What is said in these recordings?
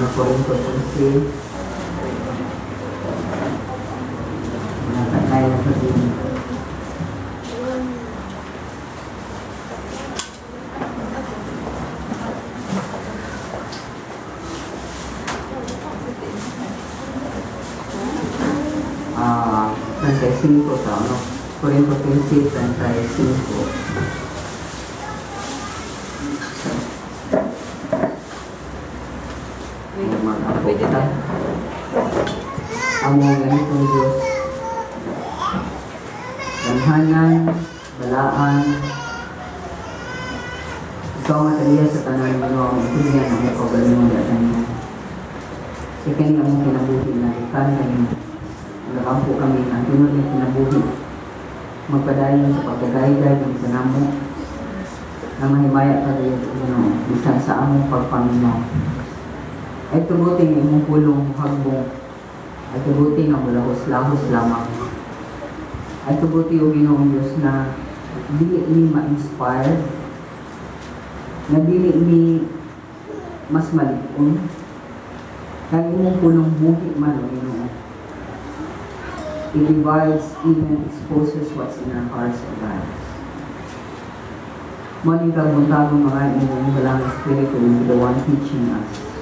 Una Corinto 15. Nakatay na sa din. 35 sa ano? Corinto 15, 35. Mag-apo Pwede ta. na. Amo ganitong Diyos. Gamhanan, balaan, ikaw nga taliya sa tanan mo ang intindihan ang ikaw galingon di atan mo. Sa kani among kinabuhi na ikan na yun. Nagakampo kami ang tinuod nga kinabuhi. Magpadayon sa pagkagayday kami sa namo. Na mahimaya ka gayud, Ginoo, bisan sa among pagpaminaw. Ay tuguti nga imong pulong hagbong. Ay tuguti nga mulahos-lahos lamang. Ay tuguti o Ginoong Diyos na dili ni ma-inspired, na dili ni mas malig-on, kay imong pulong buhi man o Ginoo. It divides, even exposes what's in our hearts and lives. Mao ning kagbuntagon mga imong Balaang Espiritu will be the one teaching us.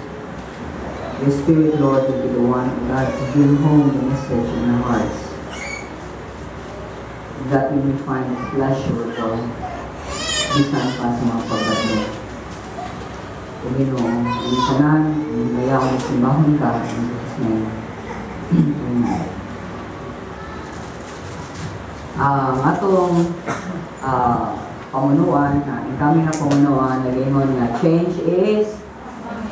The Spirit, Lord, will be the one, God, to bring home the message in our hearts, that we may find pleasure, Lord, bisan pa sa mga pagbatlo. O Ginoo, ang tanan, ang bayaw na simbahon ka, in Jesus' name. Amen. Ang atong pamunuan, na incoming na pamunuan, nag-ingon nga, "Change is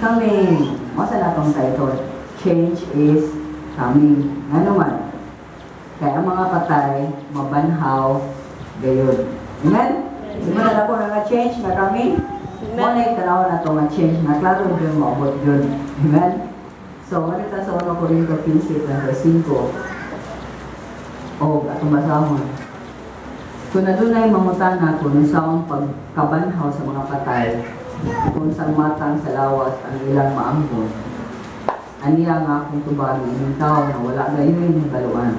coming." Mao sa natong title, "Change is Coming." Nga naman, kaya ang mga patay, mabanhaw, gayod. Amen? Di ba na na nga change na coming? Mo na yung tanaw na to nga change na klaro yun maabot yun. Amen? So, ano ta sa 1 Corinto 15:35 o atong basahon. Kung adunay mangutana kung unsaon pagkabanhaw sa mga patay, kung unsang matang sa lawas ang ilang maambon, aniya nga akong tubagi ining tao na wala gayoy nahibaluan.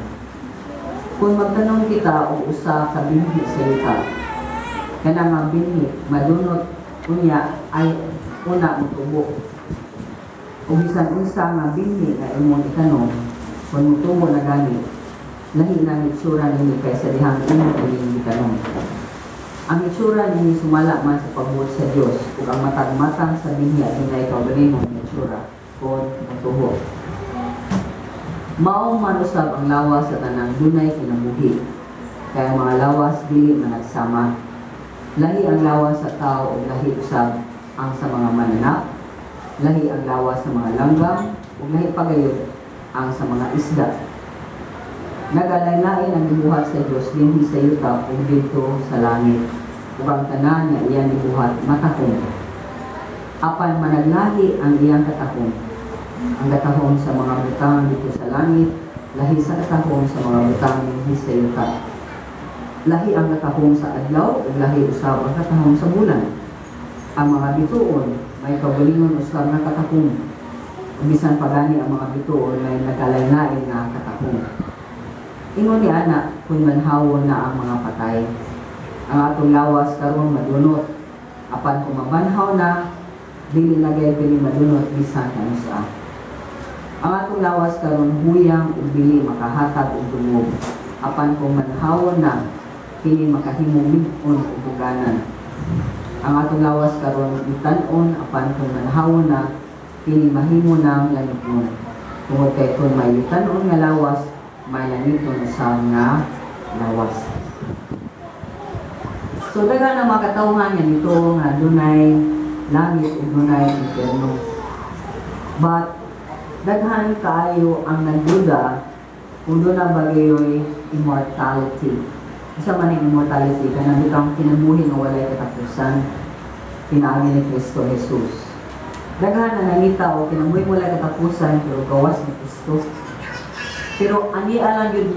Kung magtanom kita og usa ka binhi sa yuta, kana nga binhi madunot unya ay una motubo. Ug bisan unsa nga binhi nga imong itanom, kung motubo na gani, lahi na ang itsura nini kaysa dihang imong ining gitanom. Ang itsura nini sumala man sa pagbuot sa Dios ug ang matag matang sa binhi adunay kaugalingon nga itsura kung motubo. Mao man usab ang lawas sa tanang dunay kinabuhi. Kay ang mga lawas dili managsama. Lahi ang lawas sa tao ug lahi usab ang sa mga mananap. Lahi ang lawas sa mga langgam ug lahi pa gayud ang sa mga isda. Nagalain-lain ang gibuhat sa Dios dinhi sa yuta ug didto sa langit. Ug ang tanan nga iyang gibuhat matahom. Apan managlahi ang iyang katahom. Ang katahom sa mga butang didto sa langit, lahi sa katahom sa mga butang dinhi sa yuta. Lahi ang katahom sa adlaw ug lahi usab ang katahom sa bulan. Ang mga bituon may kaugalingon usab nga katahom. Ug bisan pa gani ang mga bituon may nagkalain-lain nga katahom. Ingon ni ana kung banhawon na ang mga patay. Ang atong lawas karon madunot. Apan kung mabanhaw na, dili na gayud kini madunot bisan kanusa. Ang atong lawas karon huyang ug dili makahatag og dungog. Apan kung banhawon na, kini makahimong lig-on ug buganan. Ang atong lawas karon yutan-on, apan kung banhawon na, kini mahimo nang langitnon. Tungod kay kung may yutan-on nga lawas, may langiton usab nga lawas. So daghan ang mga katawhan nga nito nga dunay langit ug dunay impyerno. But daghan kaayo ang nagduda kung duna ba gayoy immortality. Isa man ang immortality, kanang bitang kinabuhi nga walay katapusan pinaagi ni Kristo Jesus. Daghan na nangita og kinabuhi walay katapusan pero gawas ni Kristo. Pero ani alang yun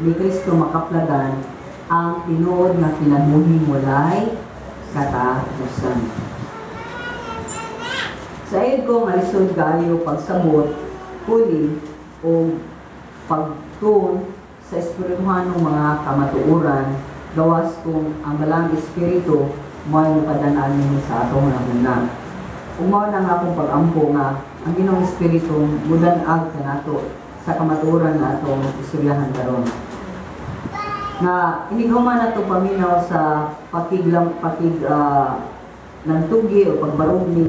ni Kristo makaplagan ang tinuod nga kinabuhi walay katapusan. Said ko nga lisod kaayo pagsabot, puli o pagtuon sa espirituhanong mga kamatuoran gawas kung ang Balaang Espiritu mo'y mupadan-an nini sa atong hunahuna. Ug mao na nga akong pag-ampo nga ang Ginoong Espiritu mudan-ag kanato sa kamatuoran nga atong istoryahan karon. Nga inighuman nato paminaw sa pakiglam pakig lantugi o pagbarog ni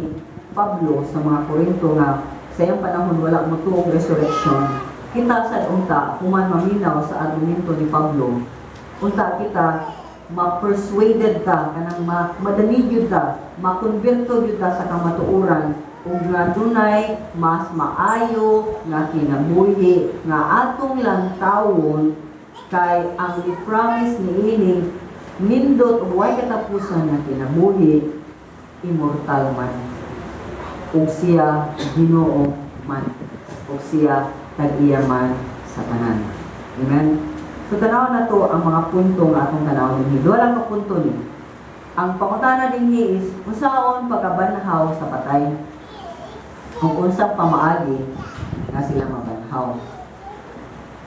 Pablo sa mga Korinto nga sa iyang panahon wala mo tuong resurrection. Kita sad unta, human maminaw sa argumento ni Pablo, unta kita ma-persuaded ta, kanang madali gyud ta, makonberto gyud ta sa kamatuoran ug nga dunay mas maayo nga kinabuhi nga atong lang tawon, kay ang gi-promise niini nindot ug way katapusan nga kinabuhi, immortal man ug siya Ginoo man ug siya tag-iya man sa tanan. Amen. So tanaw na to ang mga punto nga atong tanawon dinhi. Duha lang ka punto ni. Ang pangutana dinhi is unsaon pagkabanhaw sa patay? Kung unsang pamaagi nga sila mabanhaw.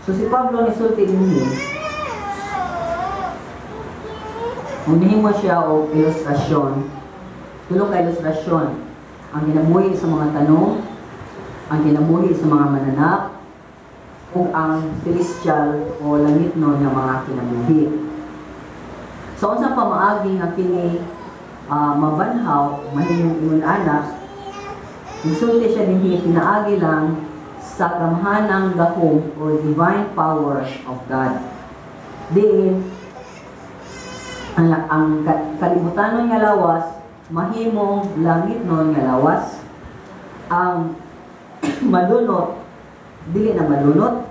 So si Pablo nisulti dinhi, kung nihimo siya og ilustrasyon, tulo ka ilustrasyon: ang kinabuhi sa mga tanom, ang kinabuhi sa mga mananap, ug ang celestial o langitnon nga mga kinabuhi. So unsang pamaagi nga kini mabanhaw, mahimong ingon anak? Nisulti siya dinhi, pinaagi lang sa gamhanang gahom or divine power of God. Diin ang kalibutanon nga lawas mahimong langitnon nga lawas, ang malunot dili na malunot,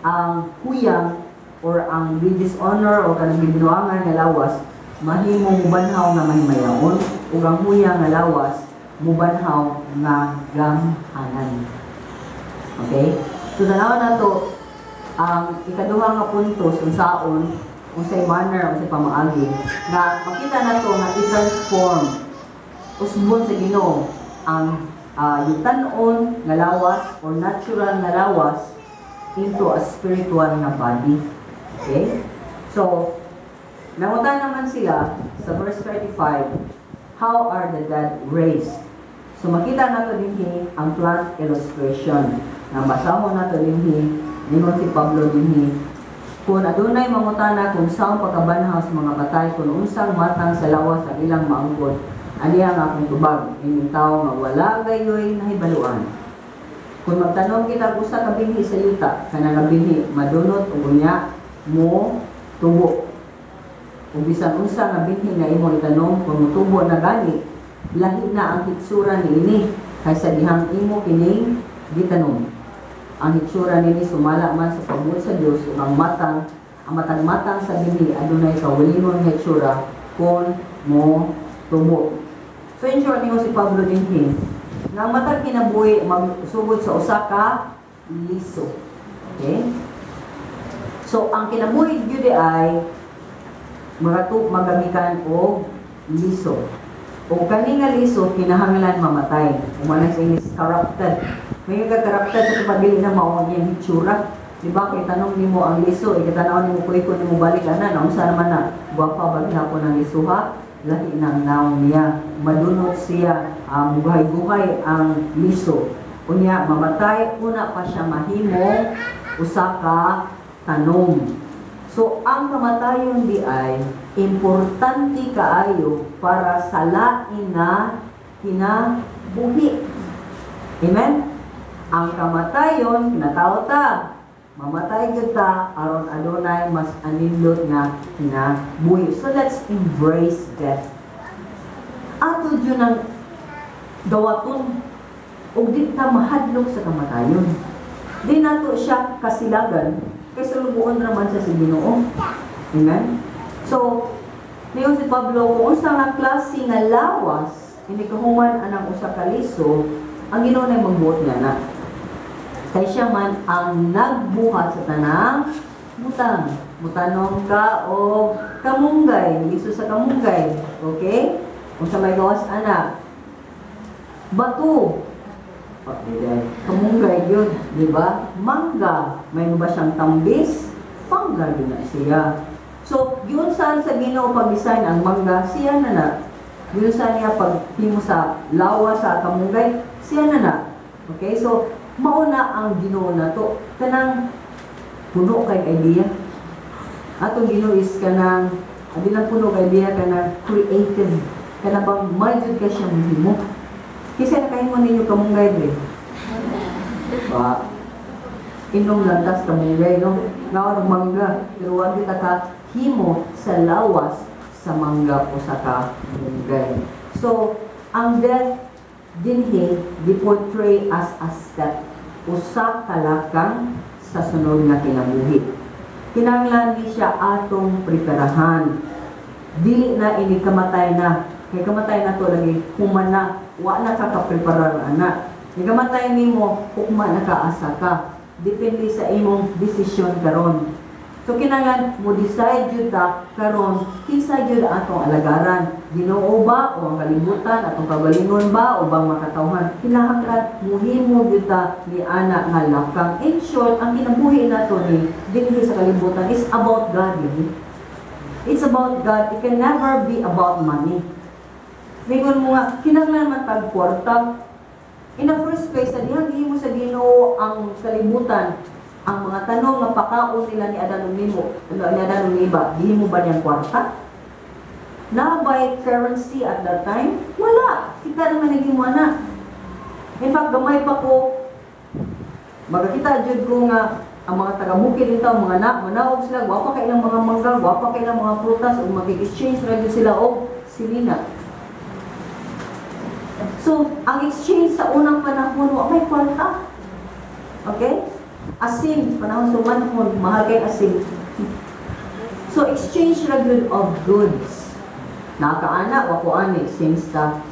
ang huyang or ang dishonor o kanang gibinuangan nga lawas mahimong mubanhaw nga mahimayaon, ug ang huyang nga lawas mubanhaw nga gamhanan. Okay? So tanaw nato ang ikaduha nga punto, unsaon, unsay manner, unsay pamaagi nga makita nato nga i-transform usbon sa Ginoo ang yutan-on nga lawas or natural nga lawas into a spiritual nga body. Okay? So, nangutan naman sila sa verse 35, "How are the dead raised?" So, makita nato dinhi ang plant illustration. Nga basahon nato dinhi, ningon si Pablo dinhi, "Kung adunay mangutana kung saong pagkabanhaw sa mga patay, kung unsang matang sa lawas ang ilang maangkon, aniya ang akong tubag, inyong tao nga wala gayoy nahibaluan. Kung magtanom kita og usa ka binhi sa yuta, kana nga binhi madunot ug unya mo tubo. Ug bisan unsa nga binhi nga imong itanom, kung motubo na gani, lahi na ang hitsura niini kaysa dihang imo kining gitanom. Ang hitsura nini sumala man sa pagbuot sa Dios, ug ang matag matang sa binhi adunay kaugalingon nga hitsura kung mo tubo." So in short, ningon si Pablo dinhi nga ang matag kinabuhi magsugod sa usa ka liso. Okay? So ang kinabuhi gyud ay magagikan og liso. O kani nga liso kinahanglan mamatay. Umana sa English, corrupted. May nga corrupted sa pagdili na mao ang iyang hitsura. Di ba kay tanom nimo ang liso, ikatanaw nimo kuy ko nimo balik ana, naunsa naman na, gwapa ba gihapon ang liso ha? Lahi ng naong niya. Madunot siya, mugahay-guhay ang liso. Unya mamatay una pa siya mahimo usa ka tanom. So ang kamatayon di ay importante kaayo para sa lain na kinabuhi. Amen? Ang kamatayon, kinatao ta. Mamatay gyud ta aron adunay mas anindot nga kinabuhi. So let's embrace death. Ato jud ang dawaton ug di ta mahadlok sa kamatayon. Di nato siya kasilagan kay sulugoon raman sa si Ginoo. Amen? So, niyon si Pablo, kung unsa nga klase nga lawas ini kahuman anang usa ka liso, ang Ginoo na magbuot nga na. Kay siya man ang nagbuhat sa tanang butang. Mutanom ka og kamunggay, liso sa kamunggay. Okay? Unsa may gawas ana? Bato. Kamunggay yun, di ba? Mangga, may ba siyang tambis? Mangga din na siya. So, giunsa sa Ginoo pag-design ang mangga, siya na na. Giunsa niya paghimo sa lawa sa kamunggay, siya na na. Okay? So, mauna ang Ginoo nato. Kanang puno kay idea. Atong Ginoo is kanang adi lang puno kay idea, kanang creative. Kana bang may jud ka siya mohimo. Kinsa nakahimo ninyo kamunggay dre? Wa. Inom lang tas kamunggay, no? Ngaon og mangga, pero wa kita ka himo sa lawas sa mangga o sa kamunggay. So, ang death dinhi gi-portray as a step, usa ka lakang sa sunod nga kinabuhi. Kinahanglan ni siya atong preparahan. Dili na ini kamatay na. Kay kamatay na to lagi human na, wa na ka kapreparar ana. Kay kamatay nimo, hukma na ka asa ka. Depende sa imong desisyon karon. So kinahanglan mo decide jud ta karon kinsa jud atong alagaran. Ginoo ba o ang kalibutan, atong kagalingon ba o bang makatawhan? Kinahanglan muhimo jud ta ni ana nga lakang. In short, ang kinabuhi nato ni dinhi sa kalibutan is about God yun. It's about God. It can never be about money. Mingon mo nga, kinahanglan man tag kwarta. In the first place, sa dihang gihimo sa Ginoo ang kalibutan, ang mga tanom nga pakaon nila ni Adan ug nimo, ni Adan ug Eva, gihimo ba niyang kwarta? Na by currency at that time? Wala. Kita naman naging na. In fact, gamay pa ko, magakita jud ko nga ang mga taga-bukid dito, mga na, manaog sila, wapa kay ilang mga mangga, wapa kay ilang mga prutas, ug mag-exchange ra gyud sila og silina. So, ang exchange sa unang panahon, wa may kwarta. Okay? Asin, panahon sa manhon, mahal kay asin. So, exchange ra gyud of goods. Nakaana, wa ko ani, exchange ta.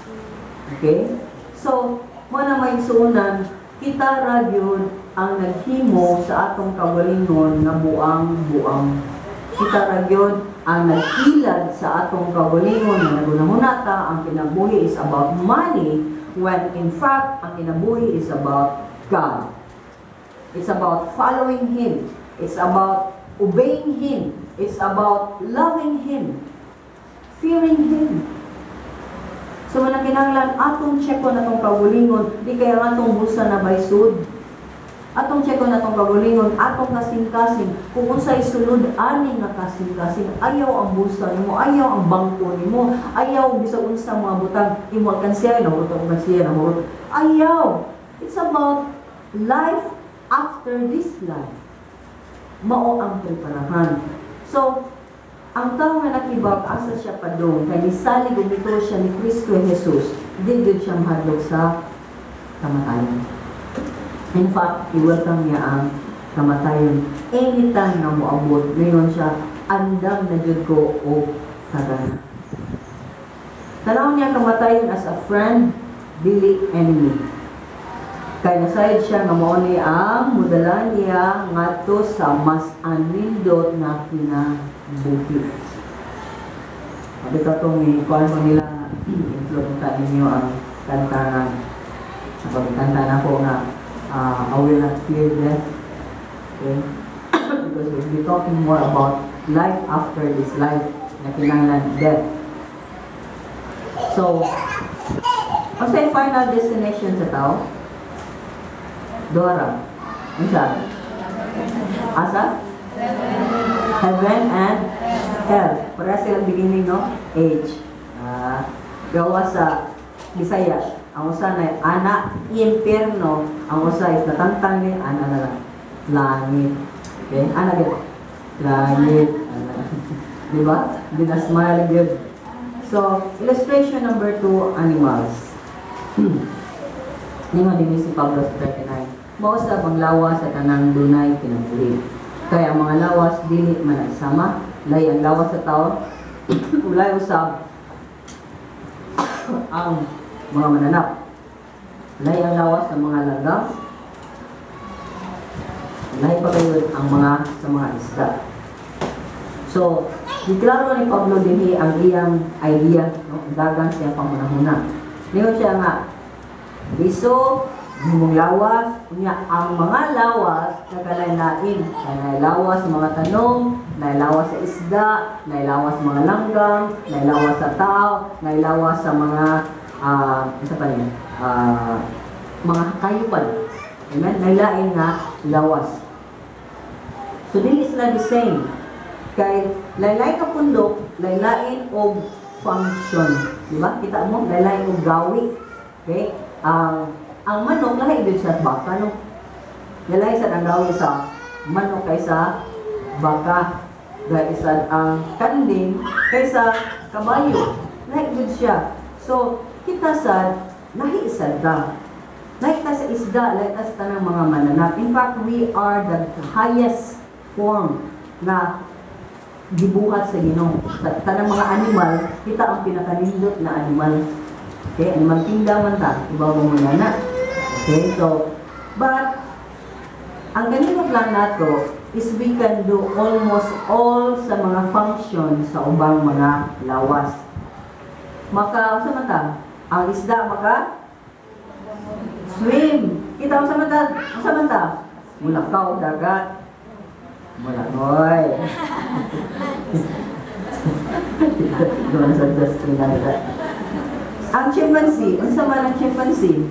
Okay? So, mo na may suunan, kita ra gyud ang naghimo sa atong kagalingon nga buang-buang. Kita ra gyud ang nagkilad sa atong kagalingon nga nagunahuna ta ang kinabuhi is about money when in fact ang kinabuhi is about God. It's about following Him. It's about obeying Him. It's about loving Him. Fearing Him. So wala kinahanglan atong check-on atong kaugalingon, di kaya ang atong bulsa na baysud. Atong check-on atong kaugalingon, atong kasing-kasing, kung unsay sulod ani nga kasing-kasing, ayaw ang bulsa nimo, ayaw ang bangko nimo, ayaw bisag unsa mga butang, imo ang kansiya, nahurot ang kansiya, nahurot. Ayaw. It's about life after this life. Mao ang preparahan. So, ang tao nga nakibag asa siya padung kay nisalig ug mituo siya ni Kristo Jesus, di gyud siya mahadlok sa kamatayon. In fact, i-welcome niya ang kamatayon. Anytime nga moabot, ngayon siya, "Andam na jud ko og kagana." Tanaw niya kamatayon as a friend, dili enemy. Kay nasayod siya nga mao ni ang mudala niya ngadto sa mas anindot nga kinabuhi. Sabi ka itong ikuan mo nila, include ta ninyo ang kanta nga pagkanta na ko nga "I Will Not Fear Death." Okay? Because we'll be talking more about life after this life na kinahanglan death. So, ang sa final destination sa tao? Dora. Unsa? Asa? Heaven and hell. Pareha silang beginning, no? H. Ah, gawa sa Bisaya. Ang usa na ana impierno, ang usa is natangtang ni ana na lang. Langit. Okay? Ana gyud. Langit. Ana. Di ba? Di na smile gyud. So, illustration number 2, animals. Ningon din si Pablo sa 39. Mao sa panglawas sa tanang dunay kinabuhi. Kaya ang mga lawas dili man sama, lay ang lawas sa tao, ulay usab ang mga mananap. Lay ang lawas sa mga langgam, lahi pa kayo ang mga sa mga isda. So, giklaro ni Pablo dinhi ang iyang idea, no? Dagan siya panghunahuna. Ningon siya nga, Liso, himong lawas, unya ang mga lawas nagkalain-lain. Kay naay lawas sa mga tanom, naay lawas sa isda, naay lawas sa mga langgam, naay lawas sa tao, naay lawas sa mga isa pa niya, mga kayupan. Amen? Nailain nga lawas. So dili sila the same. Kay laylay ka pundok, laylain og function. Di ba? Kita mo, laylain og gawi. Okay? Ang manok lahi gyud sa baka, no. Lahi sa ang gawi sa manok kaysa baka. Dahil isa ang kanding kaysa kabayo. Lahi gyud siya. So, kita sad lahi sad ta. Lahi ta sa isda, lahi ta sa tanang mga mananap. In fact, we are the highest form na gibuhat sa Ginoo. Sa tanang mga animal, kita ang pinakanindot na animal. Okay, animal kingdom man ta, ibabaw mo na na. Okay, so, but, ang ganito plan nato is we can do almost all sa mga function sa ubang mga lawas. Maka, sa man ta? Ang isda maka swim. Kita sa man ta? Sa man ta? Mulakaw dagat. Mulangoy. Doon sa Justin na nila. Ang chimpanzee, unsa man ang chimpanzee?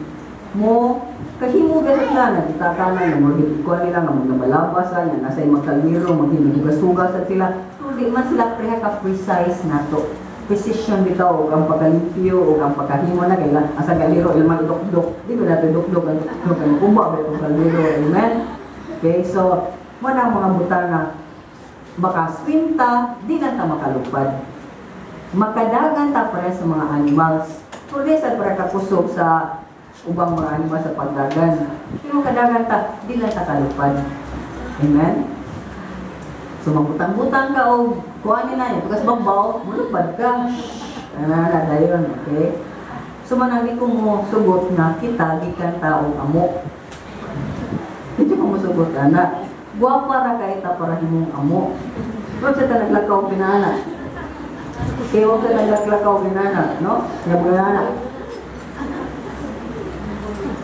Mo kahimo ga sa plana, kita kana nga mo ko nila nga mga balabas nga nasa imong kaliro, maghinugas-hugas at sila. Pero di man sila preha ka precise nato. Precision bitaw ug ang pagkalimpyo ug ang pagkahimo na kay asa kaliro ilang idukdok. Di ba nato idukdok ang dukdok ang kumba ba itong kaliro? Amen. Okay, so mo na ang mga butang nga maka swim ta, di lang ta makalupad. Makadagan ta pare sa mga animals. Pero di sa para kakusog sa ubang mga animals sa pagdagan. Pero makadagan ta, di lang ta kalupad. Amen? So magbutang-butang ka o kuha nila yun. Pagkas babaw, mulupad ka. Ano na, dayon, okay? So manami ko mo sugot nga kita gikan taong amo. Hindi ko mo sugot ana. Guwapa ra kay ta para himong amo. Huwag sa ta naglakaw pinana. Kaya huwag ka naglaklakaw pinana, no? Nga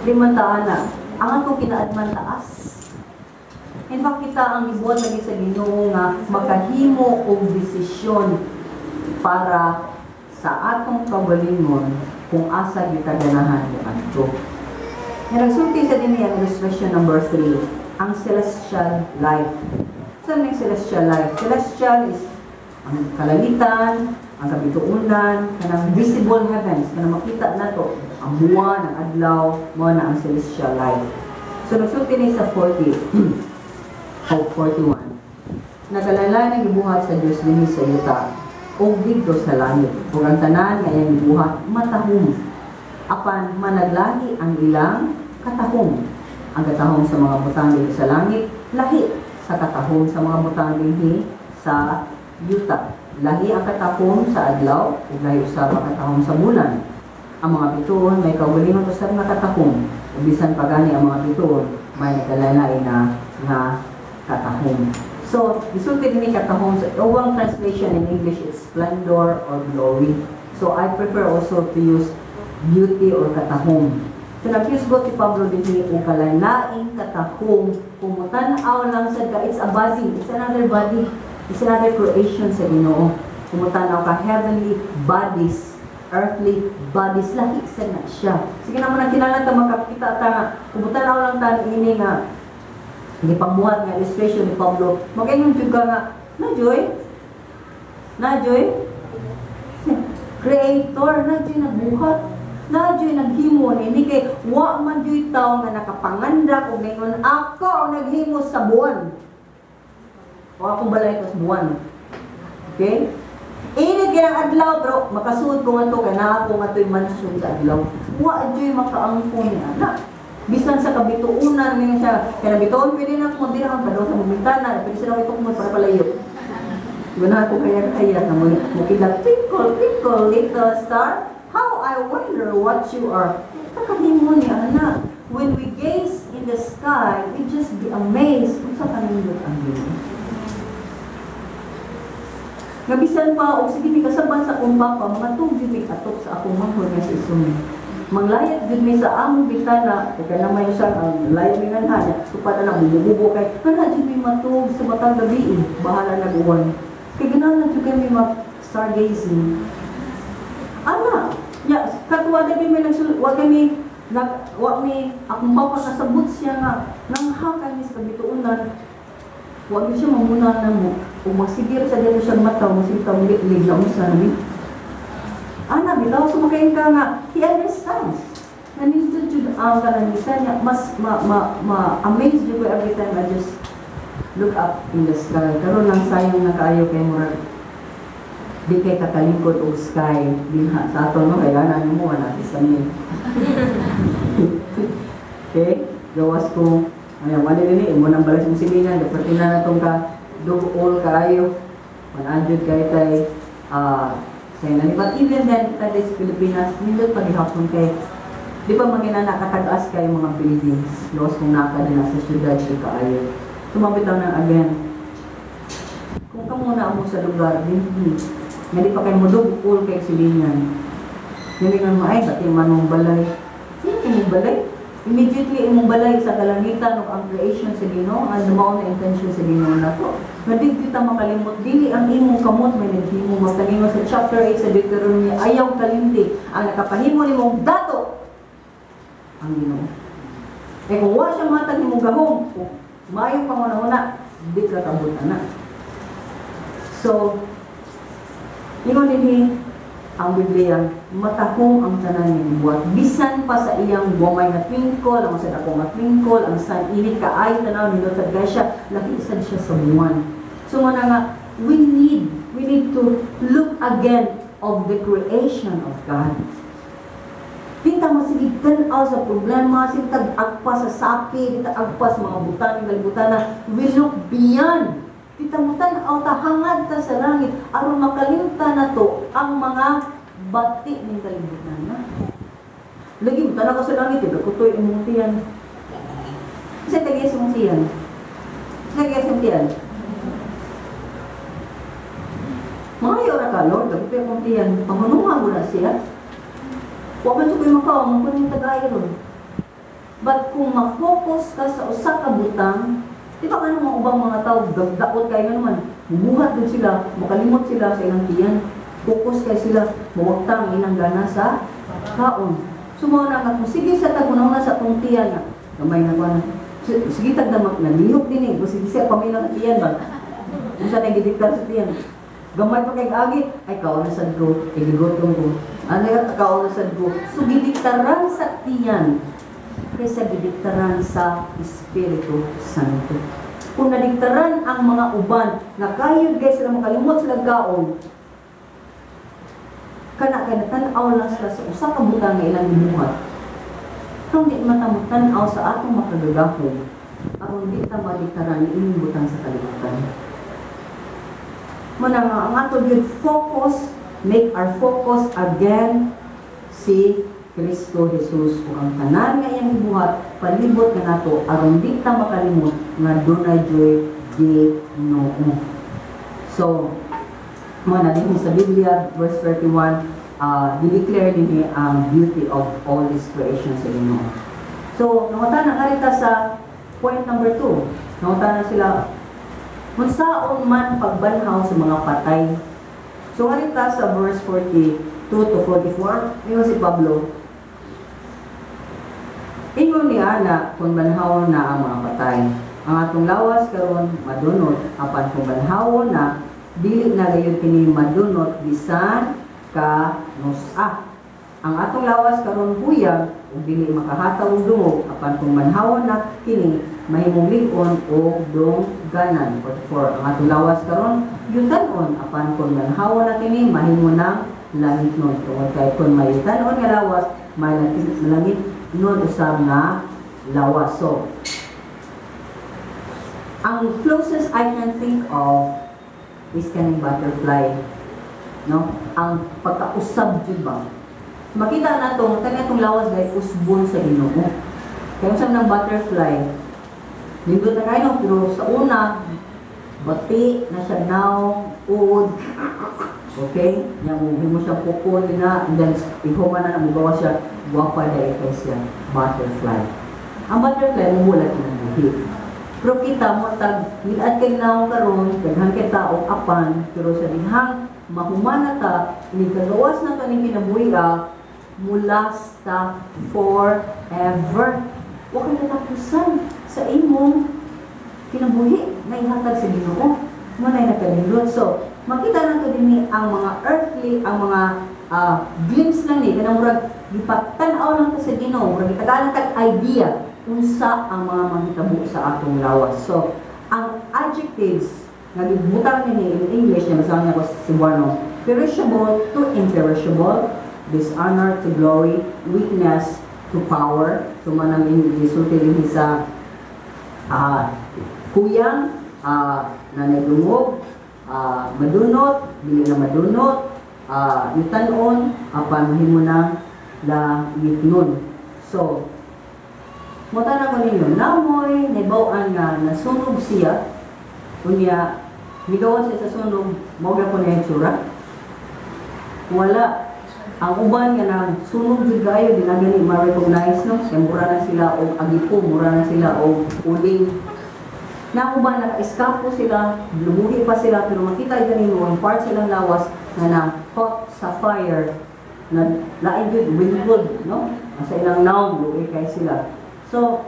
di man ta ana. Ang atong kinaadman taas. In fact, kita ang gibuhat lagi sa Ginoo nga makahimo og desisyon para sa atong kaugalingon kung asa kita ganahan moadto. Nga nagsulti sa dinhi ang illustration number 3, ang celestial life. Saan ang celestial life? Celestial is ang kalangitan, ang kabituunan, kanang visible heavens, kanang makita nato ang buwan, ang adlaw, mo na ang celestial life. So nagsulti ni sa 40 o 41. Nagalalan ang gibuhat sa Dios dinhi sa yuta ug didto sa langit. Ug ang tanan nga iyang gibuhat matahom. Apan managlahi ang ilang katahom. Ang katahom sa mga butang dinhi sa langit lahi sa katahom sa mga butang dinhi sa yuta. Lahi ang katahom sa adlaw ug lahi usab ang katahom sa bulan. Ang mga bituon may kaugalingon usab nga katahom. Ug bisan pa gani ang mga bituon may nagkalain na nga katahom. So, gisulti dinhi katahom sa ubang translation in English, it's splendor or glory. So, I prefer also to use beauty or katahom. So, nag-use si Pablo dinhi og kalain katahom kung mutan-aw lang sad ka, it's a body, it's another body, it's another creation sa Ginoo. Kung mutan-aw ka heavenly bodies, earthly bodies, lahi sad na siya. Sige naman ang kinahanglan ta makakita ta nga kung mutan-aw lang ta ini nga gipamuhat nga illustration ni Pablo, magayon jud ka nga, na joy, na joy, creator, na joy nagbuhat, na joy naghimo ni kay wa man joy tawo nga nakapangandak og ningon, "Ako ang naghimo sa buwan. O akong balay ko sa buwan." Okay? Init kay ang adlaw pero makasuod ko ngadto kay naa ko ngatoy mansion sa adlaw. Wa joy makaangkon ni ana. Bisan sa kabituunan ningon siya, kay nabituon pwede na kung di na kang sa bintana, pwede sila itukmod para palayo. Guna ko kaya kaya na mo mukila, "Twinkle, twinkle, little star, how I wonder what you are." Nakahimo ni ana. When we gaze in the sky, we just be amazed unsa kanindot ang Ginoo. Nga bisan pa og sige mi kasaban sa akong papa, mga tug mi atok sa akong manghod nga si Isumi. Manglayat jud mi sa among bintana kay kana may usang ang layat mi nganha niya. Tupad na bumububo kay kana jud mi matug sa matang gabi eh. Bahala nag uwan. Kay ganahan jud kami mag stargazing. Ana, ya katuwa na mi nagsul wa kami nag wa mi akong papa kasabot siya nga nangha kami sa kabituonan. Wa gyud siya mamuna na mo ug magsigir sa dito siyang mata, masigtaw lig na unsa na mi. Ana bitaw, so makain ka nga he understands. Nanindot jud ang kalangitan niya, mas ma ma ma amaze jud ko every time I just look up in the sky. Karon lang sayang na kaayo kay murag di kay katalingkod og sky dinha sa ato, no, kay ana nimo wala sa mi. Okay, gawas ko ay wala dinhi imo nang balay sa silingan, dapat na natong ka duol kaayo 100 kay tay sa inani. But even then, kita sa Pilipinas, nindot paghihapon kay di pa magina nakatag-as kay mga buildings. Gawas kung naka din sa syudad siya kaayo. Tumabitaw ng again. Kung kamo na mo sa lugar, dinhi, nga di pa kay mudugol kay silingan. Nilingan mo ay, bati man mong balay. Sino imong balay? Immediately imong balay sa kalangitan ug ang creation sa Ginoo, ang mao na intention sa Ginoo nato. Nga di kita makalimot, dili ang imong kamot may naghimo, magtalingo sa chapter 8 sa Deuteronomy, ayaw kalimti ang nakapahimo nimong dato ang Ginoo. Eh kung wa siya matag nimong gahom, kung maayo pa una, di ka kabut na. So, ingon dinhi ang Biblia, matahong ang tanan nga gibuhat. Bisan pa sa iyang gamay nga twinkle, ang sa dako nga twinkle, ang sun init kaayo tanaw nindot sad kay siya, laki sad siya sa buwan. So mo na nga we need to look again of the creation of God. Di ta masigig tan-aw sa problema, sige tag agpa sa sakit, di ta agpa sa mga butang ng kalibutan na we look beyond. Di ta mo tan-aw ta, hangad ta sa langit aron makalimta na to ang mga bati ng kalibutan na. Lagi mo tan-aw ka sa langit, eh, kutoy imong tiyan. Kasi tagiyas imong tiyan. Kasi tagiyas imong tiyan. Maayo ra ka, Lord, kutoy akong tiyan. Pangunungan mo na siya. Wa man jud ko'y makaw, mo kunin tagay ron. But kung ma-focus ka sa usa ka butang, di ba ano mga ubang mga tao, gagdaot kayo nga naman, bumuhat dun sila, makalimot sila sa ilang tiyan. Focus kay sila, mawagtang ilang gana sa kaon. So mao na nga kung sige sa tagunaw na sa atong tiyan nga, gamay na ko na. Sige tagdamak, nalihok din eh, sige siya pamilang sa tiyan ba? Unsa na gidiktar sa tiyan? Gamay pa kay agi, ay kaon na sad ko, igutom ko. Ano ka kaon na sad ko? So gidiktaran sa tiyan kaysa gidiktaran sa Espiritu Santo. Kung nadiktaran ang mga uban na kayod guys sila makalimot sila kaon, kana kay natan-aw lang sila sa usa ka butang nga ilang gibuhat. Kung di man ta tan-aw sa atong makagagahom, aron di ta madiktaran ni ining butang sa kalibutan. Muna nga ang ato gyud focus, make our focus again si Kristo Jesus ug ang tanan nga iyang gibuhat palibot nga nato aron di ta makalimot nga dunay joy Ginoo. So, mo na din sa Biblia, verse 31, di-declare din ang beauty of all these creations sa Ginoo. So, nangutana nga rita sa point number 2. Nangutana sila, unsaon man pagbanhaw sa mga patay? So, nga rita sa verse 42 to 44, ingon si Pablo, ingon ni ana kung banhaw na ang mga patay. Ang atong lawas karon madunot, apan kung banhawon na, dili na gayud kini madunot bisan kanusa. Ang atong lawas karon huyag ug dili makahataw og dungog, apan kung banhawon na kini mahimong lig-on o dungganan. 44. Ang atong lawas karon yutanon, apan kung banhawon na kini mahimo nang langitnon. Tungod kay kung may yutanon nga lawas, may langitnon usab nga lawas. So, ang closest I can think of is kaning butterfly. No? Ang pagkausab jud ba? Makita na to, kani atong lawas dahil usbon sa Ginoo. Kaya usab ng butterfly, nindot na kayo, pero sa una, bati na siya now, uod. Okay? Nya mo himo siya cocoon na and then ihuman na na mugawa siya, gwapa dai kay siya, butterfly. Ang butterfly mumulat ng buhi. Pero kita mo tag ngil-ad kay nawong karon, daghan kay tao apan pero sa dihang mahuman na ta, ini kagawas na to ning kinabuhi mulas ta forever. Wa kay katapusan sa imong kinabuhi na ihatag sa Ginoo. Mo na nakalindot. So, makita na to dinhi ang mga earthly, ang mga glimpse lang ni kanang murag gipatan-aw lang ta sa Ginoo, murag gitagalan tag idea unsa ang mga mahitabo sa atong lawas. So, ang adjectives nga gibutang nini in English niya, basahan niya ko sa Cebuano: perishable to imperishable, dishonor to glory, weakness to power. So, manang gisulti dinhi sa kuyang, nanay dungog, madunot, dili na madunot, yutanon, apan mahimo na langitnon. So, mota na ko ninyo, namoy nahibaw-an nga nasunog siya, unya, migawas siya sa sunog, mao ko na itsura? Wala. Ang uban nga nang sunog jud kayo, di na gani ma-recognize, no? Kaya mura na sila og agipo, mura na sila og uling. Na ang uban naka-eskapo sila, lumuhi pa sila, pero makita gani mo ang part silang lawas nga na caught sa fire, na lain jud, wrinkled, no? Sa ilang naong, luoy kay sila. So,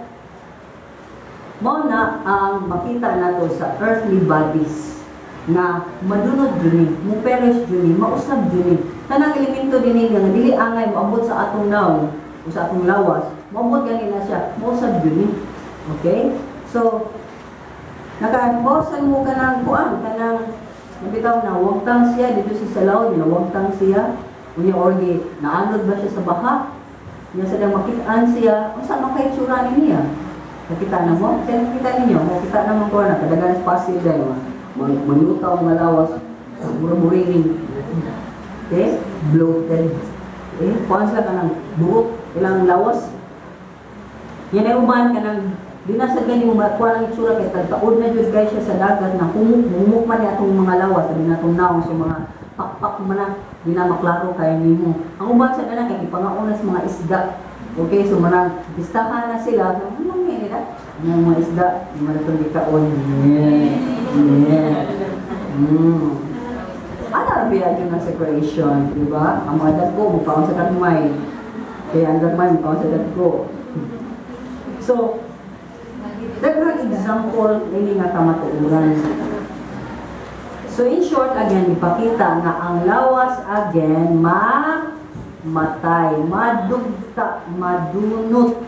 mao na ang makita nato sa earthly bodies na madunot jud ni, mo perish jud ni, mausab jud ni. Tanang elemento dinhi nga dili angay moabot sa atong nawong o sa atong lawas, moabot gani na siya, mausab jud ni. Okay? So, nakabawasan mo kanang kuan, kanang nabitaw na wagtang siya dito sa Salaw, ginawagtang siya. Unya orgi naanod ba siya sa baha? Nya sa dang makitaan siya, unsa man kay itsura ni niya? Nakita na mo? Kaya nakita ninyo, makita naman ko na kadaghan fossil dahil manglutaw mga lawas, mura-murining. Okay? Bloated. Eh, kuan sila kanang buot, ilang lawas. Yan ay uban kanang di na sa gani mo makuha ang itsura kay tagtaod na jud guys siya sa dagat na humok humok man ni atong mga lawas, sabi na atong naong, so mga pakpak man na di na maklaro kay nimo. Ang uban sa dana kay gipangauna sa mga isda. Okay, so manang pistahan na sila, so ano man nila? Ang mga isda, yung mga itong gikaon. Yeah. Ana biya yun ang separation, di ba? Ang mga dagko, mukaon sa gagmay. Kaya ang gagmay, mukaon sa dagko. So, daghang example ini nga kamatuoran. So in short, again, ipakita nga ang lawas again ma matay, madugta, madunot.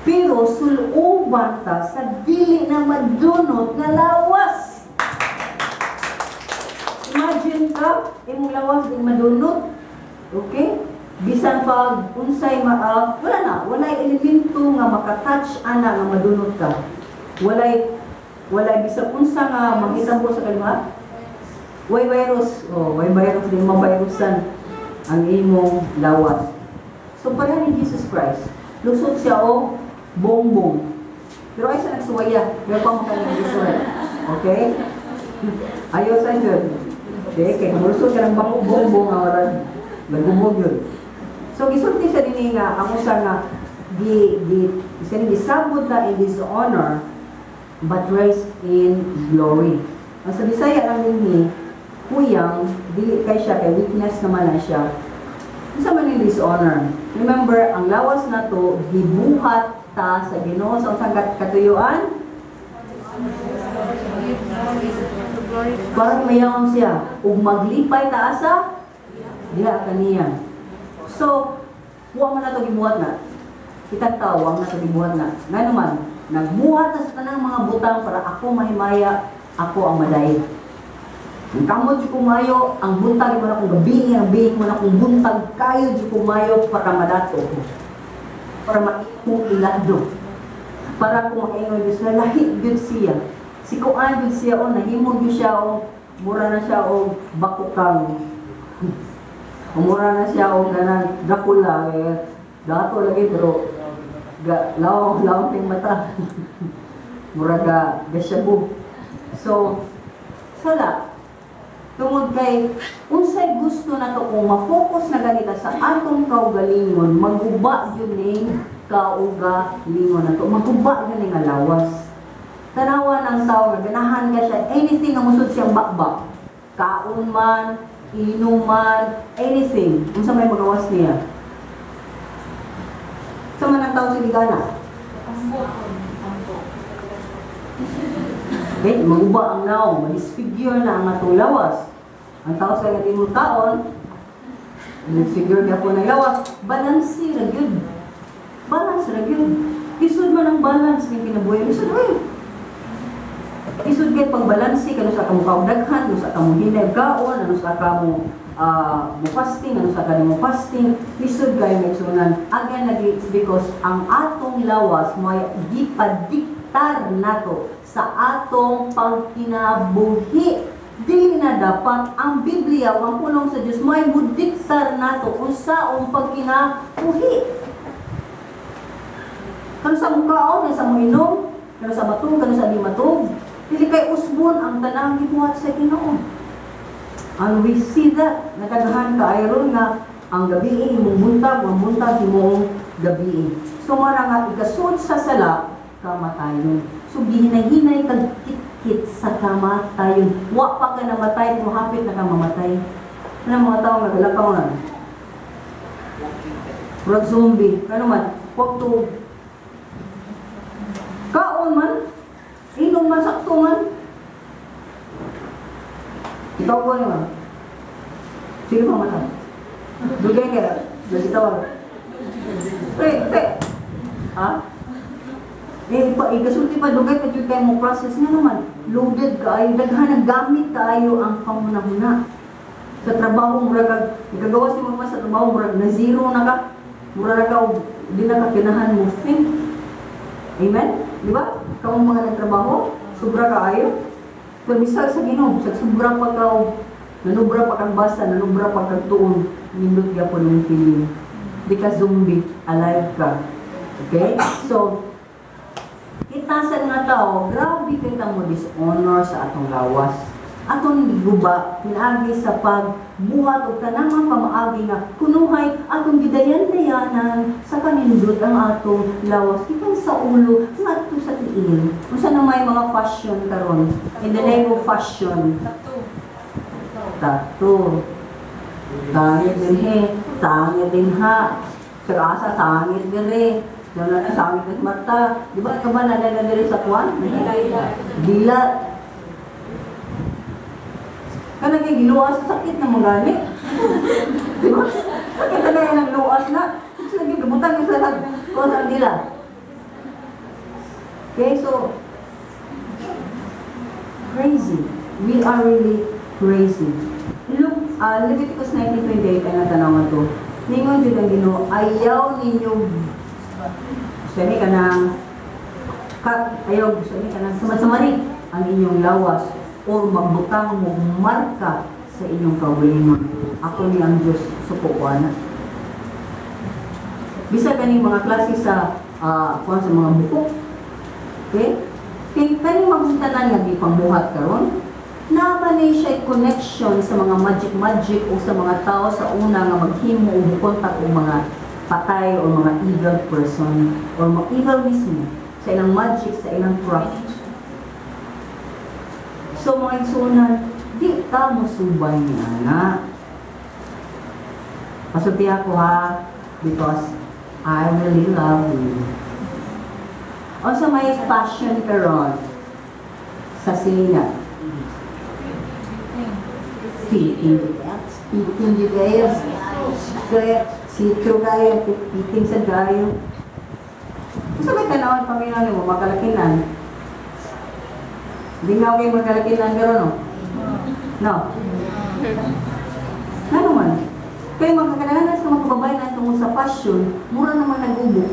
Pero suluban ta sa dili na madunot nga lawas. Imagine ka, imong lawas di madunot. Okay? Bisan pag unsay ma wala na, walay elemento nga makatouch ana nga madunot ka. Walay bisan unsa nga mahitabo sa kalima. Way virus, oh, way virus, di mavirusan ang imong lawas. So pareha ni Jesus Christ. Lusot siya og bongbong. Pero ay sa nagsuwaya, pero pa mo kanyang Israel. Okay? Ayaw sa yun. Okay, kay kung lusot ka ng bongbong nga wala nagumog yun. So gisulti siya dinhi nga ang usa nga gi gi isa ni gisabot na in dishonor but raised in glory. Ang sa Bisaya lang dinhi, kuyang dili kay siya kay weakness naman na siya. Unsa man yung dishonor? Remember, ang lawas na to gibuhat ta sa Ginoo sa unsang katuyuan? Para mayaon siya ug maglipay ta asa diha kaniya. So, wa man nato gibuhat na. Kitang tao, wa man nato gibuhat na. Nga naman, nagbuhat na sa tanang mga butang para ako mahimaya, ako ang maday. Ang kamot jud ko mayo, ang buntag mo na akong gabi, ang bihi mo na akong buntag, kayo jud ko mayo para madato ko. Para maimong ilado. Para kung makaingon Diyos, lahi jud siya. Si Kuan jud siya, o nahimo jud siya, o mura na siya, o bakukang. O mura na siya, o ganang Dracula, eh, dato lagi, pero ga, lawang, lawang ting mata. Mura ga, gasyabu. So, sala. Tungod kay unsay gusto nato, kung ma-focus na ganita sa atong kaugalingon, maguba gyud ning kaugalingon nato. Maguba gyud ning nga lawas. Tanawa ng tao nga ganahan ka siya, anything nga musud siyang bakbak. Kaon man, inom man, anything. Unsa may magawas niya? Sa man ang tao sige gana? Tambo. Tambo. Okay, maguba ang naong, madisfigure na ang atong lawas. Ang tao sa nga imong taon, disfigure niya po ng lawas. Balance ra gyud. Balance ra gyud. Lisod man ang balance ng kinabuhi. Lisod oy. Lisod kay pagbalanse kanu sa kamo kaog daghan, ano sa kamo hinay kaon, ano sa kamo mo fasting, ano sa kamo fasting, lisod kayo, mga igsuonan. Again, lagi, it's because ang atong lawas may gipadiktar nato sa atong pagkinabuhi. Dili na dapat ang Biblia o ang pulong sa Diyos may mudiktar nato kung saong pagkinabuhi. Kano sa mukaon, kano sa muinom, kano sa matug, kano sa di matug. Dili kay usbon ang tanang gibuhat sa Ginoo. And we see that natagahan ka ron nga ang gabi imong buntag, ang buntag imong gabi. So mao na nga ikasud sa sala, kamatayon. So gihinay-hinay kag kit sa kamatayon. Wa pa ka namatay kung hapit na ka mamatay. Ano mga tao nga galakaw na? Murag zombie. Ano man? Wag to. Kaon man. Inom man, sakto man. Ikaw ko naman. Sino pa mata? Dugay ka. Lagi tawag. Pre, pre. Ha? Eh, pa, ikasulti pa, dugay pa jud kayo mo process nga naman. Loaded kaayo, daghan ang gamit kaayo ang pangunahuna. Sa trabaho, murag kag, ikagawa si mama sa trabaho, murag na zero na ka. Murag na ka, og di na ka kinahan mo think. Amen? Di ba? Kamong mga nagtrabaho, sobra kaayo. Pero bisag sa Ginoo, sa sobra pa ka og nanubra pa kang basa, nanubra pa kang tuon, nindot gyapon yung feeling. Di ka zombie, alive ka. Okay? So, kita sa nga tao, grabe kita mo dishonor sa atong lawas. Atong giguba, pinaagi sa pagbuhat og tanang mga pamaagi nga kunuhay atong gidayan-dayanan sa kanindot ang atong lawas. Gikan sa ulo, ngadto sa tiil. Unsa na may mga fashion karon? In the name of fashion. Tattoo. Tattoo. Sangit din he, sangit din ha. Sa asa, sangit dire. Wala na sangit din mata. Di ba ka ba nagana dire sa kuan? Dila. Kana kay giluwas, sakit na mga gani. Di ba? Sakit na kaya ng luwas na. Sa lagi gibutang sa lahat kuan sa dila. Okay, so crazy. We are really crazy. Look, Leviticus 19:28 ay natanawan to. Ningon jud ang Ginoo, ayaw ninyo gusto ni kanang kat, ayaw gusto ni kanang samad-samari ang inyong lawas or magbutang mo marka sa inyong kaugalingon. Ako ni ang Diyos, suko ko ana. Bisa kaning mga klase sa kuan sa mga buko. Okay? Kay kaning mga tanan nga gipangbuhat karon, naa ni siya connection sa mga magic magic o sa mga tao sa una nga maghimo o mukontak og mga patay o mga evil person or mga evil mismo sa ilang magic, sa ilang craft. So mga igsuonan, di ta mosubay ni ana. Pasulti ako ha, because I really love you. Unsa may fashion karon sa sina? Fitting. Fitting yun kayo. Kaya, see-through kayo, fitting sa gayo. Unsa may tanawon paminaw nimo makalakinan? Di nga kayo magkalakinan karon, no? No. Ano man? Kaya magkakalanan sa mga kababayan na tungkol sa fashion, mura naman nag-ubo.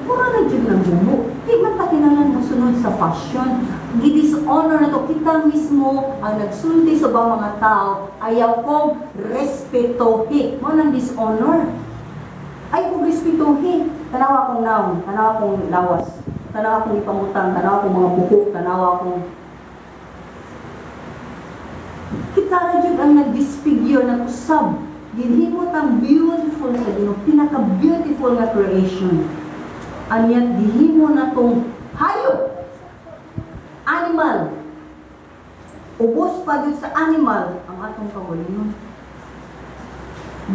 Mura na dyan nag-ubo. Di man ta kinahanglan mo sunod sa fashion. Gi-dishonor na to. Kita mismo ang nagsulti sa ubang mga tao, ayaw kong respetohi. Mao nang dishonor. Ay kong respetohi. Tanawa akong naong, tanawa akong lawas, tanawa akong ipamutang, tanawa akong mga buhok, tanawa akong. Kita ra jud ang nag-disfigure na usab. Ginhimo tang beautiful sa Ginoo, pinaka-beautiful nga creation. And yet gihimo na tong hayop, animal. Ubos pa jud sa animal ang atong kaugalingon.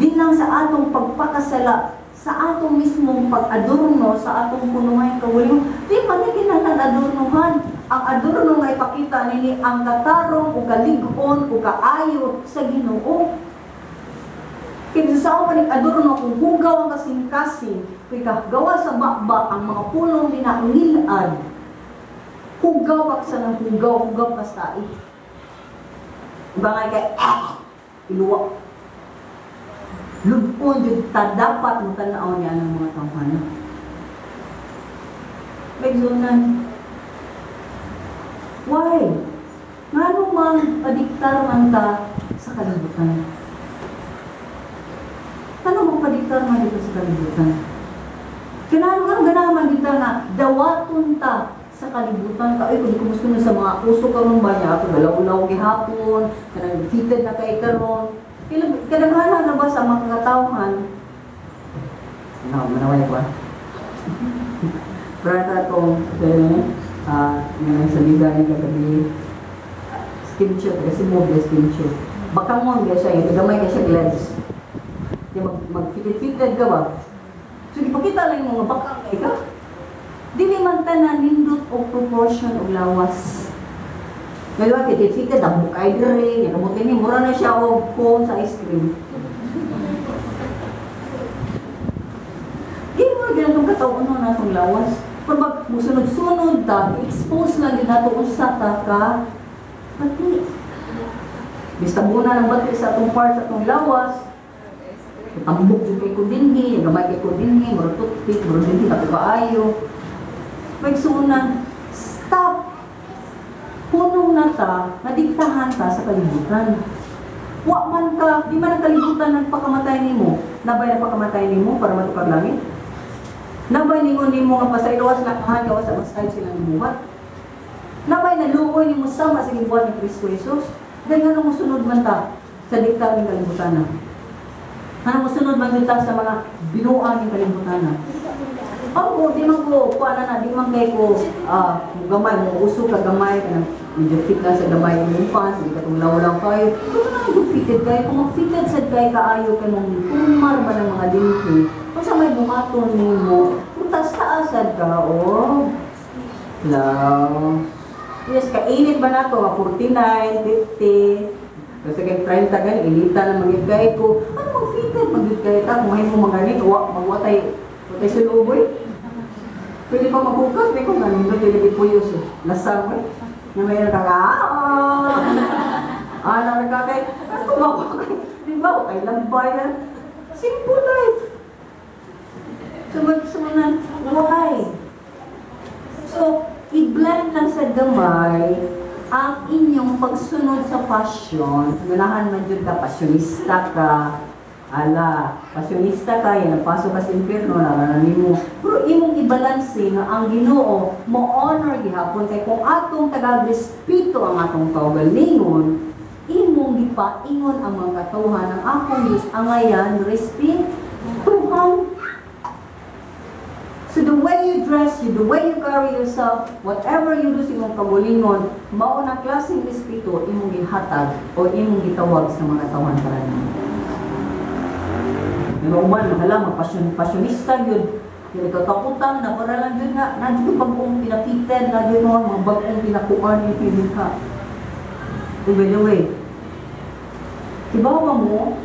Di lang sa atong pagpakasala, sa atong mismong pag-adorno, sa atong kunuhay kaugalingon, di man ni kinahanglan adornohan. Ang adorno nga ipakita nini ang katarong o kalig-on o kaayo sa Ginoo. Kaya sa ako panig adorno kung hugaw ang kasing-kasing, kung gawa sa bakba ang mga pulong ni ngilad, hugaw pa sa nang hugaw, hugaw pa sa tae. Iba nga kay, ah, iluwa. Lubon jud ta dapat mo tan-aw niya ng mga tawhana. Maigsuonan. Why? Ngano man padiktar man ta sa kalibutan? Ano mo padiktar man dito sa kalibutan? Kinahanglan nga ganahan man kita nga dawaton ta sa kalibutan ka, ay, kung kumusta na sa mga uso karon ba niya ako galaw-law gihapon, kanang fitted na kay karon. Kadaghanan na ba sa mga katawhan? No, manaway ko ah. Pero ito itong, yung sa liga niya kagabi, skin check, kasi mo skin check. Baka mo, siya, yung gamay ka siya lens. Di mag, mag-fitted-fitted ka ba? So, ipakita lang yung mga baka kay ka. Dili man tanan nindot og proportion og lawas. Ngayon, fitted-fitted, ang bukay dire, yung kabuti ni, mura na siya og cone sa ice cream. Di mo ganitong katawon na natong lawas. Pero pag musunod-sunod ta, expose lang din nato unsa ta ka pati. Bista muna ng bati sa atong part sa atong lawas. Tambok jud kay ko dinhi, gamay kay ko dinhi, mura toothpick, mura dinhi tapi kaayo. Maigsuonan, stop. Punong na ta, nadiktahan ta sa kalibutan. Wa man ka, di man ang kalibutan nagpakamatay nimo. Nabay na pakamatay nimo para matukar langit. Nabay ningon nimo nga pasayloas na kahan gawas sa style silang gibuhat. Nabay na luoy nimo sama sa gibuhat ni Kristo Jesus. Dahil nga nung musunod man ta sa dikta ng kalibutan na. Ano musunod man ta sa mga binuang ng kalibutan na. Ako, di man ko, kuha na na, di man kay ko, gamay, mo uso ka gamay, kanang medyo fit na sa gamay yung pants, di ka itong lawlaw kayo. Kung na yung fitted kayo, kung mag-fitted sad kay kaayo kay mong pumar man ang mga dinhi, kung sa may buhaton nimo, kung taas sad ka, oh. Law. Yes, kainit ba na to? Mga 49, 50, kasi kay 30 gani, ilita na magyud kay ko. Ano mag fitted magyud kay ta kung mahimo man ganit, wa magwatay watay Watay uluboy. Pwede pa maghugas, may kung ganun, dili lagi puyos. Eh. Lasang eh. Nga may nakaka, ah, nakakakay, ah, tumawa kay, di ba, kay lambay na. Simple life. So magsunan, why? So, i-blend lang sa gamay ang inyong pagsunod sa fashion. Ganahan man jud ka, pasyonista ka, ala, pasyonista ka, yan, napasok ka sa impyerno, naranan nimo. Pero imong ibalanse nga ang Ginoo mo honor gihapon kay kung atong taga-respeto ang atong kaugalingon, imong gipaingon ang mga katawhan ang akong Diyos angayan respetuhan. So the way you dress, you, the way you carry yourself, whatever you do sa imong kaugalingon, mao na klaseng respeto imong gihatag o imong gitawag sa mga tawhan para nimo. Yung uban, mahala, magpasyon, pasyonista yun. Yung katakutan na para lang yun nga, nandiyo bagong pinakited, na yun mga bagong pinakuan yung feeling ka. Oh, by the way, kibawa mo,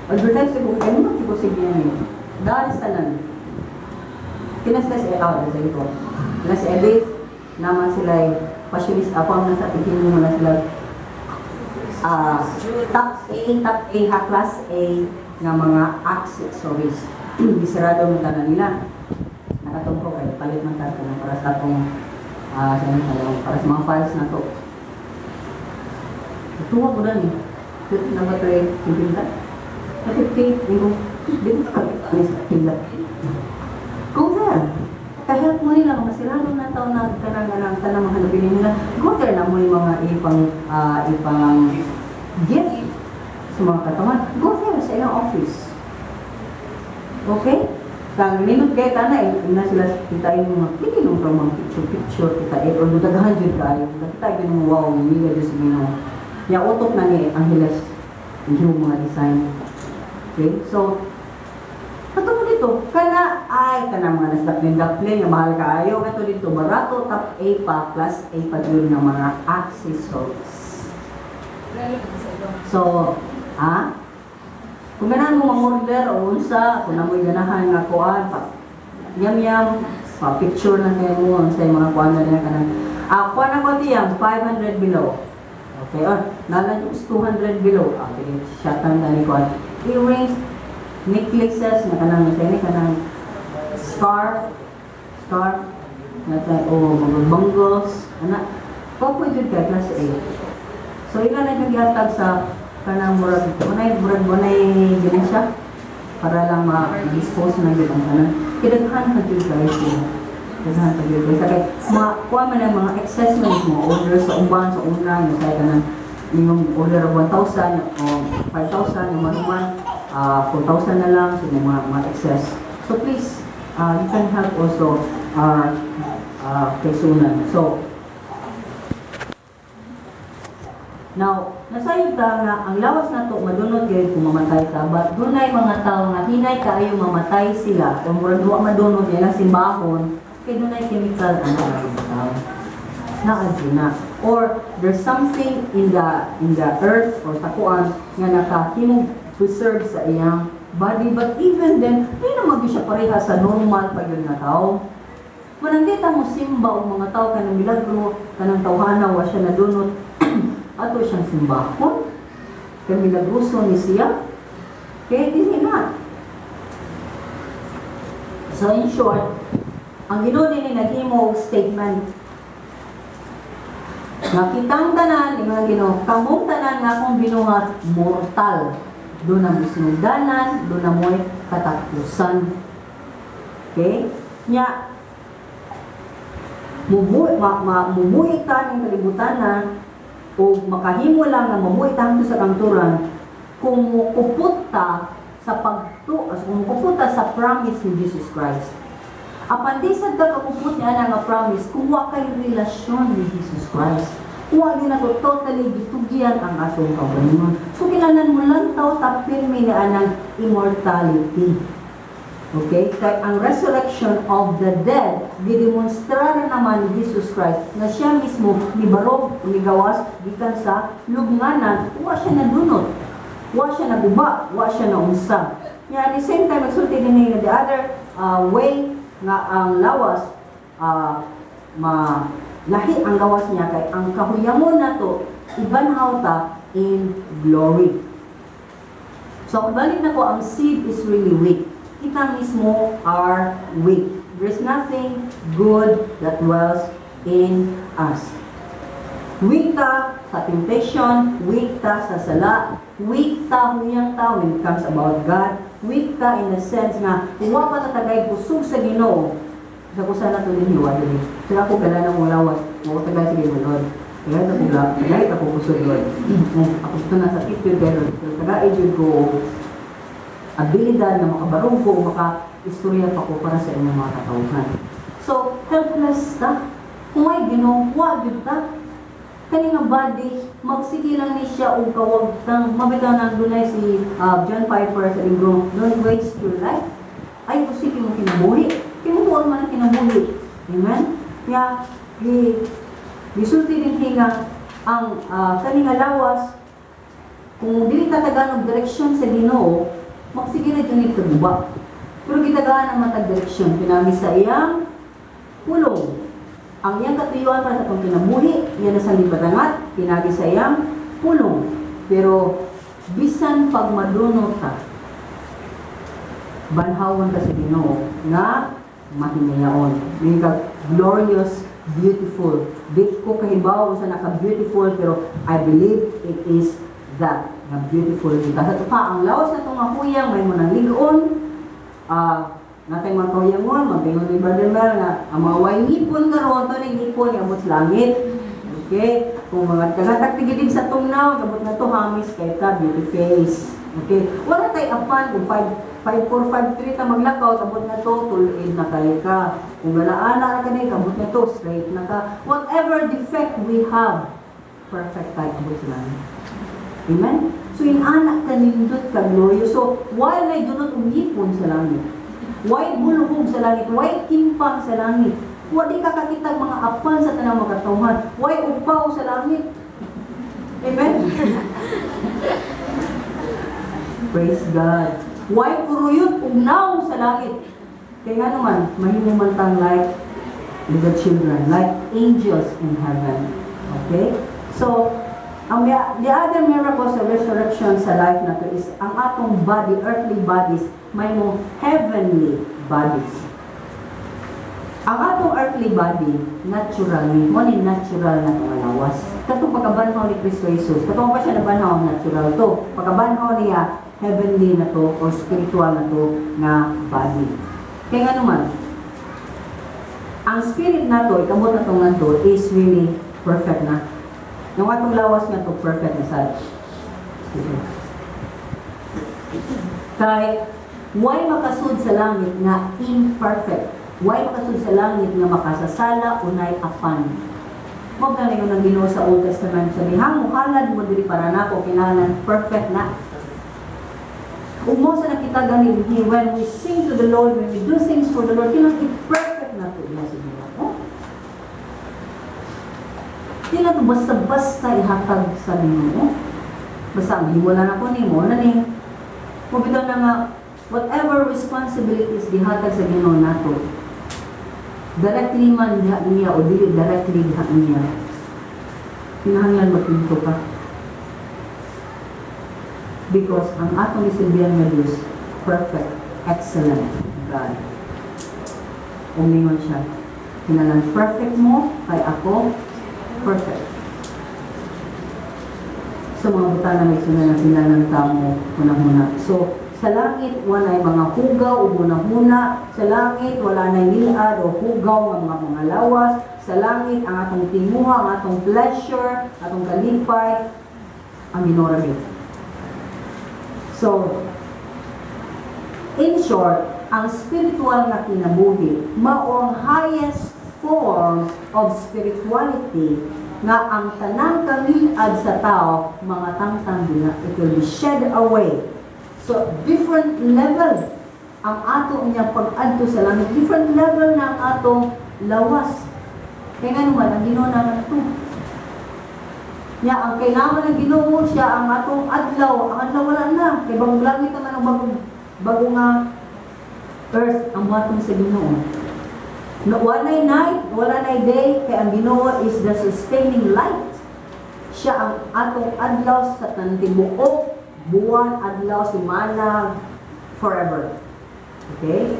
advertise ko, kaya naman ko sige yan eh. Dahil sa tanan. Kinas sa ah, sa ito. Kinas sa Elif, naman sila ay passionist, ako ang nasa tigin mo na sila top A, ha, class A nga mga accessories. Gisarado mo tanan nila. Nakatungko kay palit man tayo ng para sa akong sa anong tawag, para sa mga files na to. Tuwa ko na ni. Na ba ito eh? 50? 50, linggo. Dito ka sa tinda. Go there. Ka-help mo nila, mga sirado na taon na kanang kanang tanang mga nabili nila. Go there na mo yung mga ipang ipang Gift sa mga katawan. Go there sa ilang office. Okay? Kang nindot kay kana eh, na sila kita yung mga pili nung mga picture picture kita eh, or daghan jud kaayo. Nakita gyud mo, wow, mila jud sa Ginoo. Ya utok na ni Angeles yung mga design. Okay? So, ato mo dito, kana ay kana mga nasdaklen-daklen nga mahal kaayo kato dito barato, top A pa, class A pa jud nga mga accessories. Lalo na sa ibang. So, ha? Kung ganahan mo mang-order o unsa, kung namoy ganahan nga kuan, pa, yam yam, pa picture na kayo mo unsa yung mga kuan na niya kanang. Ah, kuan na ko tiyang 500 below. Okay, or nalan yung 200 below. Ah, sige, shatan na ni kuan. Earrings, necklaces na kanang sa ini kanang scarf, scarf, na tayo, o mga bangles, ana. Pa pwede kay class A. So ila na yung gihatag sa kanang murag munay gini siya para lang ma-dispose na gyud ang tanan. Kay daghan pa gyud guys sila. Daghan pa gyud guys. Kay ma kuha man ang mga excess man mo order sa uban sa una yung sa kanang yung order of 1,000 o 5,000 yung manuman 4,000 na lang, so may mga excess. So please, you can help also our kaisunan. So now, nasayod ta nga ang lawas nato madunot gyud kung mamatay ta, but dunay mga tawo nga hinay kaayo mamatay sila o murag wa madunot nila simbahon kay dunay chemical ana ang tao. Naa gyud na. Or there's something in the earth or sa kuan nga nakahimong preserve sa iyang body, but even then di naman gyud siya pareha sa normal pa gyud nga tao. Manang di ta mo simba og mga tao kanang milagro, kanang tawhana wa siya nadunot, ato siyang simbahon. Kay milagroso ni siya. Kaya dili na. So in short, ang Ginoo dinhi naghimo og statement nga kitang tanan, ingon ang Ginoo, kamong tanan nga akong binuhat mortal. Duna mo'y sinugdanan, duna mo'y katapusan. Okay? Nya, mubuhi, ma, ma, mubuhi ka ng kalibutan na o makahimo lang nga mabuhi ta hangtod sa kangturan kung mukupot ta sa pagtu kung mukupot ta sa promise ni Jesus Christ. Apan di sad ka kakupot niya na nga promise kung wa kay relasyon ni Jesus Christ. Kung wa gyud nato totally gitugian ang atong kaugalingon. So kinahanglan mo lang tao ta pirmi ni anang immortality. Okay? Kay ang resurrection of the dead, gidemonstrar na naman ni Jesus Christ na siya mismo nibarog, nigawas gikan sa lubnganan, wa siya nadunot. Wa siya naguba, wa siya naunsa. Nya at the same time, magsulti din nga the other way nga ang lawas ma lahi ang gawas niya kay ang kahuyamon nato ibanhaw ta in glory. So, balik na ko, ang seed is really weak. Kita mismo are weak. There's nothing good that dwells in us. Weak ta sa temptation, weak ta sa sala, weak ta, huyang ta when it comes about God, weak ta in the sense nga wa pa ta tagay kusog sa Ginoo. Sa kusa na to din hiwa dili. Sila ko gala ng lawas, mo tagay sa Ginoo, Lord. Tagay ta ko tagay ta ko kusog, Lord. Ako to na sakit yun kay Lord. Pero tagay jud ko abilidad na makabarog ko, maka istorya pa ko para sa inyong mga katawhan. So, helpless ta. Kung may Ginoo, wa gyud ta. Kani nga body, magsige lang ni siya og kawagtang. Mabitaw na dunay si John Piper sa libro, "Don't Waste Your Life." Ay, kusig yung kinabuhi. Kimubuon man ang kinabuhi. Amen? Nga, di, gisulti din nga ang kani nga lawas, kung dili ta tagaan og direksyon sa Ginoo, magsige na jud kaguba. Pero gitagaan ang matag direksyon pinagi sa iyang pulong. Ang iyang katuyuan para sa atong kinabuhi, iya na sa libatangat, pinagi sa iyang pulong. Pero bisan pag madunot ta, banhawon ka sa Ginoo nga mahinayaon. May ka glorious, beautiful. Di ko kahibaw sa naka-beautiful, pero I believe it is that nga beautiful kita. Sa pa ang lawas na itong nga huyang may mo nang ligon, natay mga kahuyangon, magtingon ni Brother Mel nga ang mga way ngipon karon to ning ngipon iabot sa langit. Okay? Kung mga daghan tigidig sa tungnaw, abot na to hamis kay ta, beauty face. Okay? Wala tay apan kung 5 5 4 5 3 ta maglakaw, abot na to tulid na kay ka. Kung galaana ra ka abot na to straight na ka. Whatever defect we have, perfect tayo abot sa langit. Amen? So inana ka nindot ka glorious. So why na dunot umipon sa langit? Why bulhog sa langit? Why kimpang sa langit? Wa di ka kakita mga apan sa tanang mga katawhan? Why upaw sa langit? Amen? Praise God. Why puruyot ugnaw sa langit? Kaya nga naman, mahimo man tang like little children, like angels in heaven. Okay? So, ang the other miracles of resurrection sa life na to is ang atong body, earthly bodies, may mo heavenly bodies. Ang atong earthly body, naturally, mo ni natural na itong lawas. Katong pagkabanhaw ni Kristo Jesus, katong pa siya nabanhaw, natural to. Pagkabanhaw niya, heavenly na to or spiritual na to nga body. Kaya nga naman, ang spirit na to, ikamot na itong to, is really perfect na. Yung atong lawas nga to, perfect na sad. Excuse me. Kay, why makasud sa langit nga imperfect? Why makasud sa langit nga makasasala unay apan? Mo gani yung ang Ginoo sa Old Testament sabi, hang muhalad mo diri para nako, kinahanglan perfect na. Ug mo sa nakita gani, when we sing to the Lord, when we do things for the Lord, kinahanglan perfect na to niya sa Ginoo. Di na to basta-basta ihatag sa Ginoo. Basta ang himo lang ako nimo na ni. Mo bitaw na nga whatever responsibilities gihatag sa Ginoo nato, directly man diha niya o dili directly diha niya, kinahanglan magpinto ka. Because ang atong isilbihan nga Diyos, perfect, excellent God. Umingon siya, "Kinahanglan perfect mo, kay ako, perfect." So mga buta na may sunod na kinahanglan tamo hunahuna. So, sa langit, wala mga hugaw o hunahuna. Sa langit, wala na nilad o hugaw nga mga lawas. Sa langit, ang atong tinguha, ang atong pleasure, atong kalipay, ang Ginoo ra gyud. So, in short, ang spiritual nga kinabuhi mao ang highest form of spirituality nga ang tanang kamilad sa tao mga tangtang dina, it will be shed away. So different level ang ato niyang pag-adto sa langit, different level na ang atong lawas. Kaya nga naman ang Ginoo naman ito. Nya ang kailangan ng Ginoo, siya ang atong adlaw. Ang adlaw wala na kay bagong langit naman ang bagong bago nga earth ang buhaton sa Ginoo. No, wala night, wala na day, kay ang Ginoo is the sustaining light. Siya ang atong adlaw sa tibuok buwan, adlaw, semana, forever. Okay?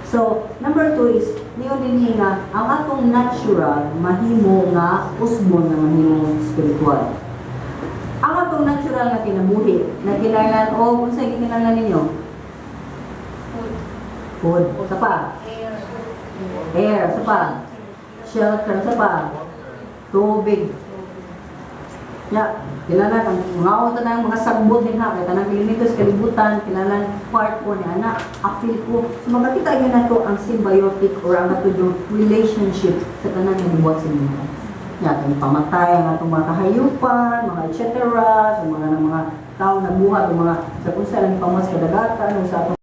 So, number two is, niyon din nga, ang atong natural, mahimo nga usbon nga mahimo spiritual. Ang atong natural nga kinabuhi, na kinahanglan o kung sa kinahanglan ninyo? Food. Food. Sa pa? Air. Air. Sa pa? Shelter. Sa pa? Tubig. Ya, kinahanglan ang mga auto na mga sagbot din ha, kay tanang elementos kalibutan, kinahanglan part ko ni ana, apil ko. So makakita gyud nato ang symbiotic or ang ato yung relationship sa tanan nga gibuhat sa Ginoo. Ya, atong pamatay ang atong mga kahayupan, mga etc., sa mga ng mga tao na buhat, o mga sa kung saan pamas kadagatan, o sa atong